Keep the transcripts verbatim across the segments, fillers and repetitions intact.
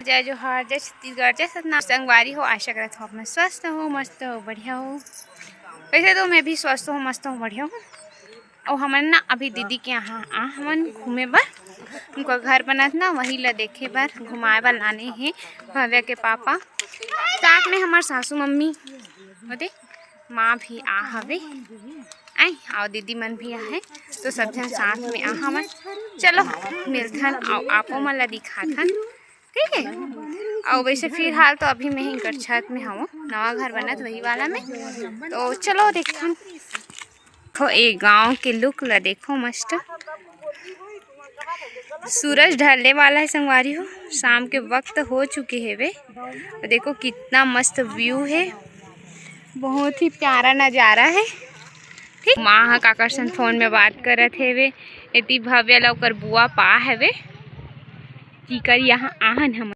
जय जोहार, जय छत्तीसगढ़, जय सतनाम। संगवारी हो, आशा करत हो आप मन स्वस्थ हो, मस्त हो, बढ़िया हो। वैसे तो मैं भी स्वस्थ हूँ, मस्त हूँ, बढ़िया हूँ। और हमन ना अभी दीदी के यहाँ आ हमन घूमे बर, उनका घर बनत ना, वही ला देखे बर, घुमाए बर लाने हे भव्या के पापा। साथ में हमार सासू मम्मी होते, माँ भी आ हवे। आई, और दीदी मन भी आहे, तो सब झन साथ में आ हमन। चलो मिलथन, और आपो मन ला दिखाथन। ठीक है, और वैसे फिलहाल तो अभी मैं ही कर छत में हूँ, नवा घर बनत वही वाला में। तो चलो देखथन। देखो, ए गांव के लुक ला देखो, मस्त। सूरज ढलने वाला है संगवारी हो, शाम के वक्त हो चुके हेवे। और देखो कितना मस्त व्यू है, बहुत ही प्यारा नजारा है। ठीक, माँ ह काकर सन फोन में बात करत हेवे, एती भव्य ला ओकर बुआ पा हेवे, जीकर यहाँ आहन हम।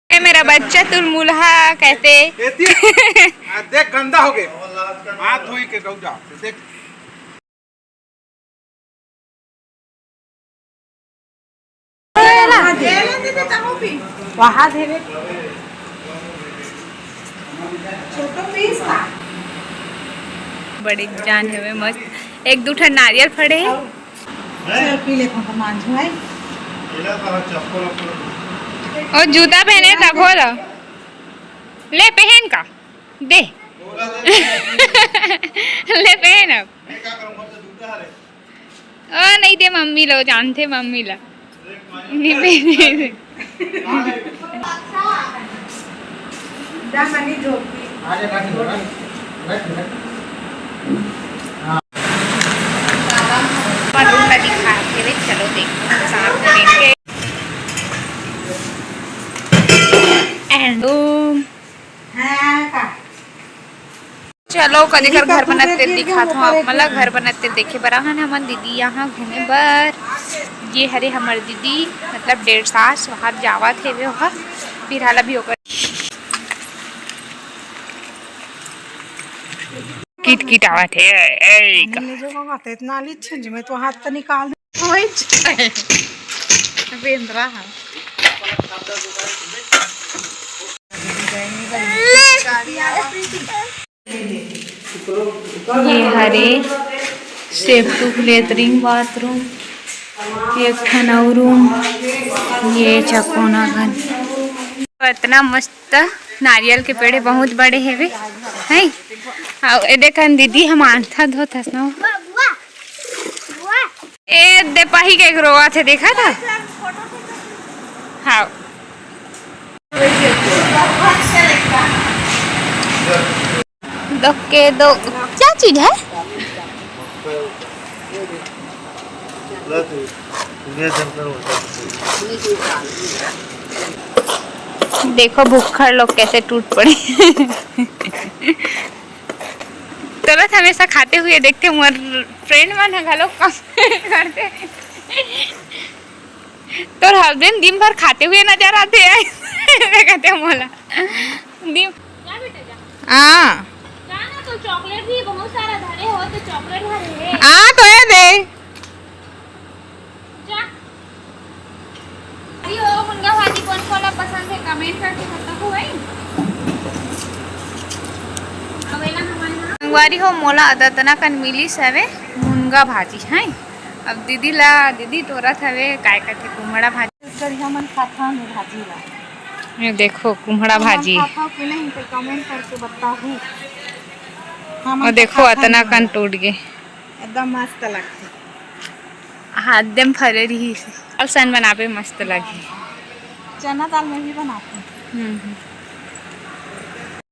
ए मेरा बच्चा तुलमुलहा कैसे? एती, आ, देख, गंदा हो गए। हाथ धोई के गौ जा, देख। वहाँ देवे। छोटो पीस का। बड़े जान हवे मस्त। एक दू ठन नारियल फड़े हे। चल पी ले, पापा मांझू है। और जूता पहने था, खोल। ले पहन का। दे। ले पहन अब। ओ, नहीं दे मम्मी लो, जानथे मम्मी ला। नहीं पहने। जा मनी धोबी। मधु ला दिखाथे रे, चलो देखो साथ में मिलके। And हाँ, का? चलो, कदी कर घर बनत तेल दिखात हूँ आप मन ला। घर बनत तेल देखे बर आहन हमन दीदी यहाँ घूमे बर। ये हरे हमर दीदी, मतलब डेढ़ सास, वहाँ जावत हेवे ओहा, फिर हाला भी ओकर किट किट आवत हे। ए, ए, का? ले जो बाबा, तो इतना आली छे, मैं तो हाथ तो निकाल दूँ। ओए, छे। बेंद्रा है। ये हरे सेफ्टू लेटरिन बाथरूम, एक ठन अउ रूम, ये चकोना घन। इतना मस्त नारियल के पेड़ हे, बहुत बड़े हेवे, हैं? अउ ए देखन दीदी हम आंथा धोत हस ना। ए दे पाही के एक रोवत हे, देखा था? हाँ। दो के दो क्या चीज है? देखो भुक्खड़ लोग कैसे टूट पड़े। तुरंत हमेशा खाते हुए देखते, मोर फ्रेंड मन ह घलो कम करते। तोर हस्बैंड दिन भर खाते हुए नजर आते हैं। कहते मोला दिन। हाँ। जा ना, तो चॉकलेट भी बहुत सारा धरे हो, तो चॉकलेट धरे है। हाँ, तो ये दे। जा। अरे हो, मुनगा भाजी कौन कौन ला पसंद है, कमेंट करके बताओ भाई। अवेला हमारे यहाँ। संगवारी हो, मोला अदतना कन मिलिस हवे मुनगा भाजी, हैं। अब दीदी ला, दीदी टोरत हवे, काय कथे, कुमड़ा भाजी। करिया मन खाथन भाजी ला। ये देखो, कुमड़ा हमन भाजी। खाथव कि नहीं, तो कमेंट करके बताहू। हमन और तो देखो, खाथन अतना ही कन नहीं। टूट गे। एकदम मस्त लगथे। हाँ, एकदम फरे रही। अलसन बनाबे मस्त लगी। चना दाल में भी बनाते हैं। हम्म, हम्म।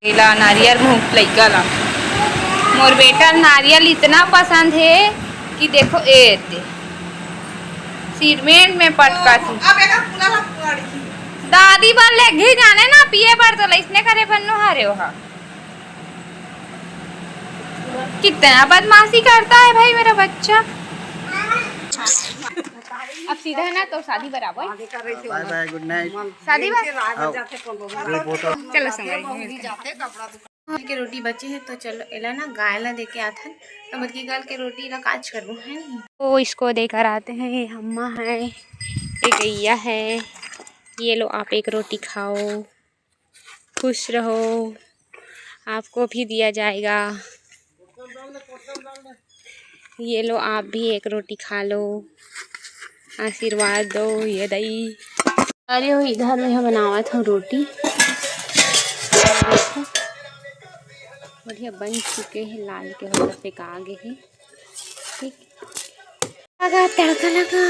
एला नारियल मुंह लइका ला। मोर बेटा नारियल इतना पसंद है कि देखो ए दे। सिरमेंट में पटका थी। अब एकर पूरा ला पूरा दादी बर ले घी जाने ना, पिए बर तो लइसने करे बर नो हरे ओहा। कितना बदमाशी करता है भाई मेरा बच्चा। अब सीधा है ना तो शादी बराबर। बाय बाय, गुड नाइट। शादी बर? चलो संग के रोटी बची है तो चलो एला ना गाय ला दे के आथन। अब की कल के रोटी ला काच करबो है नहीं। तो इसको देकर आते हैं, ये अम्मा है, ये गैया है। ये लो आप एक रोटी खाओ, खुश रहो, आपको भी दिया जाएगा। ये लो आप भी एक रोटी खा लो, आशीर्वाद दो ये दई। अरे हो इधर में हम बनावत हूँ रोटी, बढ़िया बन चुके हैं, लाल के हो फेंका गे है। ठीक लगा तड़का लगा।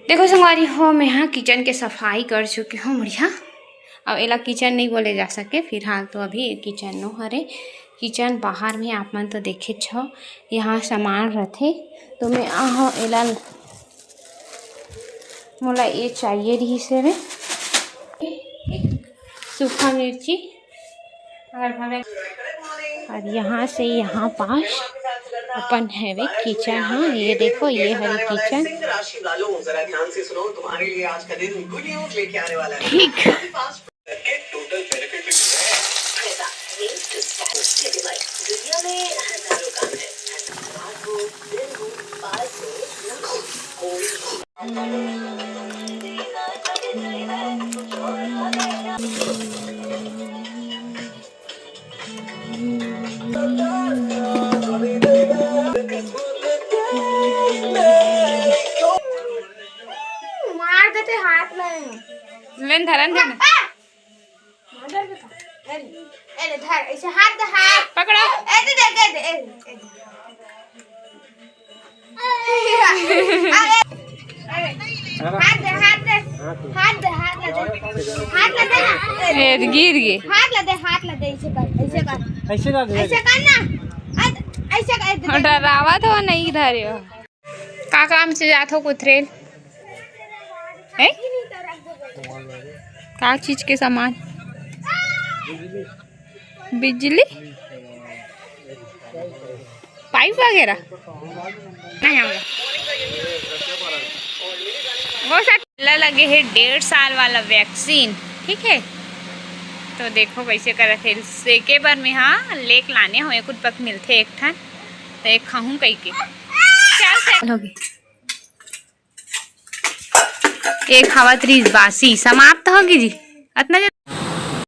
देखो संगवारी हो, मैं हा किचन के सफाई कर चुकी हूँ बढ़िया। अब एला किचन नहीं बोले जा सके, फिलहाल तो अभी किचन नो हरे। किचन बाहर में आप मन तो देखे छो, यहाँ सामान रथे, तो मैं आह एला मोला ये चाहिए रही से रे, सूखा मिर्ची और भले, और यहाँ से यहाँ पास अपन हैवे किचन। हाँ, ये देखो, ये हरी किचन। ठीक। मार देते हाथ में। लेन धरन धरन। मार देते। ए ले, ए ले, धर, ऐसे हाथ दे, हाथ। पकड़ो। ए दे, दे, दे, दे, ए दे, ए दे। हाथ दे, हाथ दे। हाथ दे, हाथ ला दे। हाथ ला दे ना। ए, गिर गे। हाथ ला दे, हाथ ला दे, ऐसे कर, ऐसे कर। ऐसे ना दे। ऐसे कर ना। अ, ऐसे कर, ऐसे कर। डरावा तो नहीं धरे हो। का काम से जात हो कुथरेल? हैं? का चीज के सामान? बिजली? पाइप वगैरह? नहीं आऊंगा। वो सब ला लगे है डेढ़ साल वाला वैक्सीन, ठीक है। तो देखो कैसे करत है, सेके बर में हाँ लेक लाने हो, एक उतपक मिलथे एक ठन, तो एक खाहूँ कही के। चल, चल। होगे। एक खावत रहीस बासी, समाप्त होगी जी। अतना जन